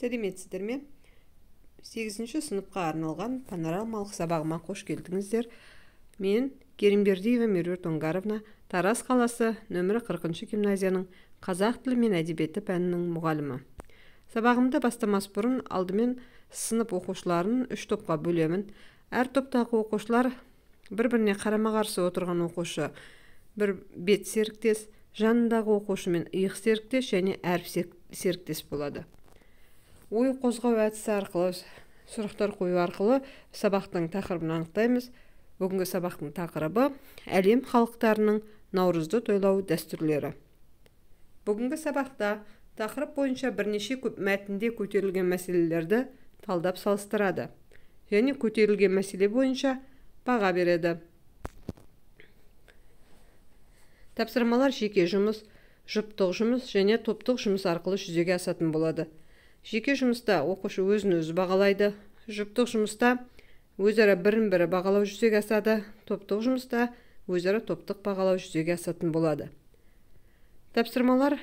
Сәлеметсіздер ме? 8-ші сыныпқа арналған панорамалық сабағыма қош келдіңіздер. Мен Керімбердиева Меруерт Оңгаровна, Тараз қаласы нөмірі 40-шы гимназияның қазақ тілі мен әдебиеті пәнінің мұғалімі. Сабағымды бастамас бұрын алдымен сынып оқушыларын 3 топқа бөлемін. Әр топтағы оқушылар бір-біріне қарама-қарсы отырған оқушы, бір бет серіктес, жанындағы оқушымен иық серіктес және әріп серіктес болады. Ой қозғау әдісі арқылы, сұрақтар қою арқылы сабақтың тақырыбын анықтаймыз. Бүгінгі сабақтың тақырыбы әлем халықтарының наурызды тойлау дәстүрлері. Бүгінгі сабақта тақырып бойынша бірнеше мәтінде көтерілген мәселелерді талдап салыстырады және көтерілген мәселе бойынша баға береді. Тапсырмалар жеке жұмыс, жұптық жұмыс және топтық жұмыс арқылы жүзеге асатын болады. Жеке жұмыста оқушы өзін өзі бағалайды, жұптық жұмыста өзара бірін-бірі бағалау жүзеге асады, топтық жұмыста өзара топтық бағалау жүзеге асатын болады. Тапсырмалар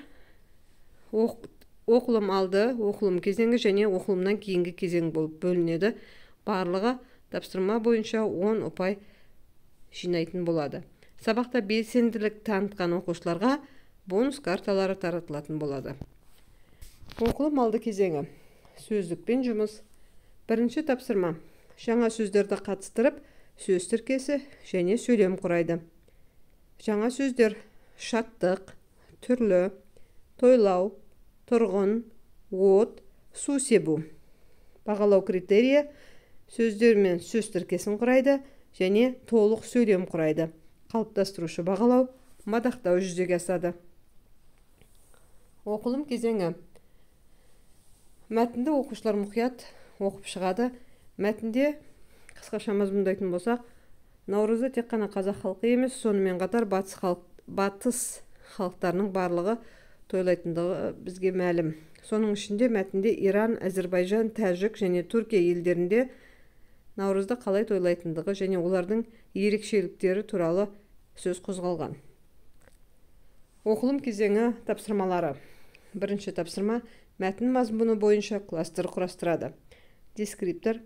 оқылым алды, оқылым кезеңі және оқылымнан кейінгі кезең болып бөлінеді. Барлығы тапсырма бойынша 10 ұпай жинайтын болады. Сабақта белсенділік танытқан оқушыларға бонус карталары таратылатын болады. Оқылым алды кезеңі. Сөздікпен жұмыс. Бірінші тапсырма. Жаңа сөздерді қатыстырып, сөз тіркесі және сөйлем құрайды. Жаңа сөздер: шаттық, түрлі, тойлау, тұрғын, от, су себу. Бағалау критерийі: сөздер мен сөз тіркесін құрайды және толық сөйлем құрайды. Қалыптастырушы бағалау, мадақтау жүзеге асады. Оқылым кезеңі. Мәтінді оқушылар мұқият оқып шығады. Мәтінде қысқаша мазмұндайтын болсақ, наурызды тек қана қазақ халқы емес, сонымен қатар батыс халықтарының барлығы тойлайтындығы бізге мәлім. Соның ішінде мәтінде Иран, Әзербайжан, Тәжік және Түркия елдерінде наурызды қалай тойлайтындығы және олардың ерекшеліктері туралы сөз қозғалған. Оқылым кезеңі тапсырмалары. Бірінші тапсырма: мәтін мазмұны бойынша кластер құрастырады. Дескриптор: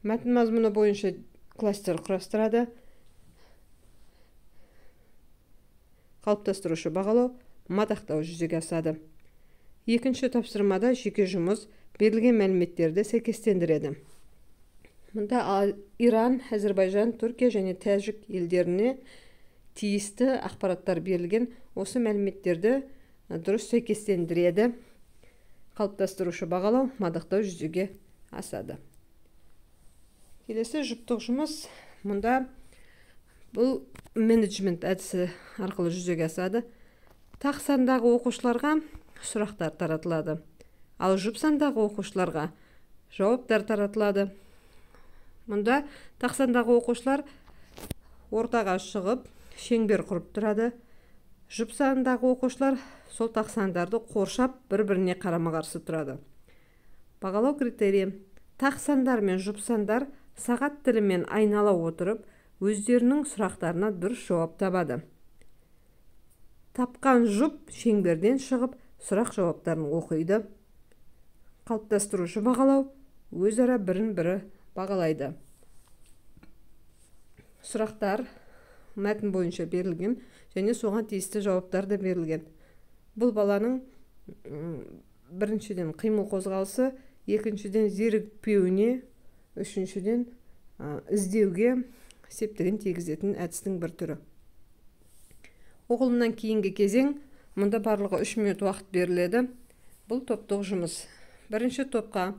мәтін мазмұны бойынша кластер құрастырады. Қалыптастырушы бағалау, мадақтау жүзеге асады. Екінші тапсырмада жеке жұмыс, берілген мәліметтерді сәйкестендіреді. Мұнда Иран, Әзербайжан, Түркия және Тәжік елдеріне тиісті ақпараттар берілген. Осы мәліметтерді дұрыс сәйкестендіреді. Қалыптастырушы бағалау, мадақтау жүзеге асады. Келесі жұптық жұмыс. Мұнда бұл менеджмент әдісі арқылы жүзеге асады. Тақ сандағы оқушыларға сұрақтар таратылады, ал жұп сандағы оқушыларға жауаптар таратылады. Мұнда тақ сандағы оқушылар ортаға шығып, шеңбер құрып тұрады. Жұп сандағы оқушылар сол тақ сандарды қоршап, бір-біріне қарама-қарсы тұрады. Бағалау критерийі: тақ сандар мен жұп сандар сағат тілімен айнала отырып, өздерінің сұрақтарына дұрыс жауап табады. Тапқан жұп шеңберден шығып, сұрақ жауаптарын оқиды. Қалыптастырушы бағалау, өзара бірін-бірі бағалайды. Сұрақтар мәтін бойынша берілген және соған тиісті жауаптар да берілген. Бұл баланың біріншіден қимыл қозғалысы, екіншіден зерікпеуіне, үшіншіден іздеуге септігін тигізетін әдістің бір түрі. Оқылымнан кейінгі кезең. Мұнда барлығы 3 минут уақыт беріледі. Бұл топтық жұмыс. Бірінші топқа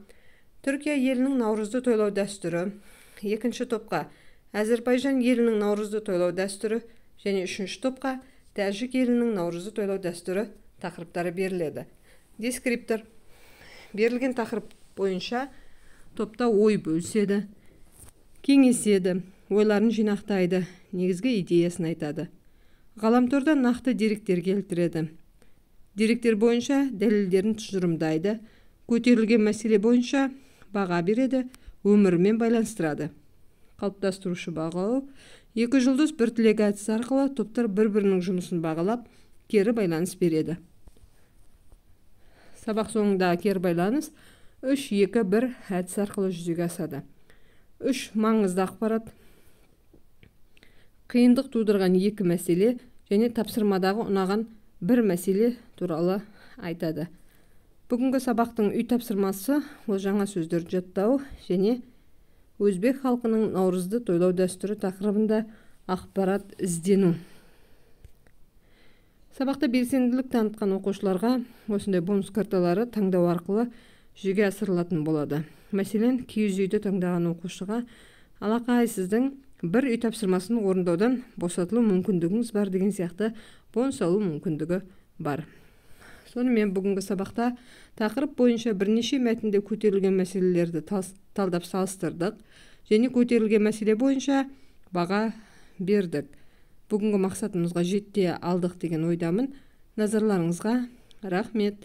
Түркия елінің наурызды тойлау дәстүрі, екінші топқа Әзербайжан елінің наурызды тойлау дәстүрі және үшінші топқа Тәжік елінің наурызды тойлау дәстүрі тақырыптары беріледі. Дескриптор: берілген тақырып бойынша топта ой бөліседі, кеңеседі, ойларын жинақтайды, негізгі идеясын айтады. Ғаламторда нақты деректер келтіреді. Деректер бойынша дәлелдерін тұжырымдайды, көтерілген мәселе бойынша баға береді, өмірімен байланыстырады. Қалыптастырушы бағалау: екі жұлдыз бір тілек әдісі арқылы топтар бір-бірінің жұмысын бағалап, кері байланыс береді. Сабақ соңында кері байланыс 3-2-1 әдісі арқылы жүзеге асады. 3 маңызды ақпарат, қиындық тудырған 2 мәселе және тапсырмадағы ұнаған бір мәселе туралы айтады. Бүгінгі сабақтың үй тапсырмасы ол жаңа сөздерді жаттау және өзбек халқының наурызды тойлау дәстүрі тақырыбында ақпарат іздену. Сабақта белсенділік танытқан оқушыларға осындай бонус карталары таңдау арқылы жүзеге асырылатын болады. Мәселен, киіз үйді таңдаған оқушыға алақай, сіздің бір үй тапсырмасын орындаудан босатылу мүмкіндігіңіз бар деген сияқты бонус алу мүмкіндігі бар. Сонымен бүгінгі сабақта тақырып бойынша бірнеше мәтінде көтерілген мәселелерді талдап салыстырдық және көтерілген мәселе бойынша баға бердік. Бүгінгі мақсатымызға жете алдық деген ойдамын. Назарларыңызға рахмет.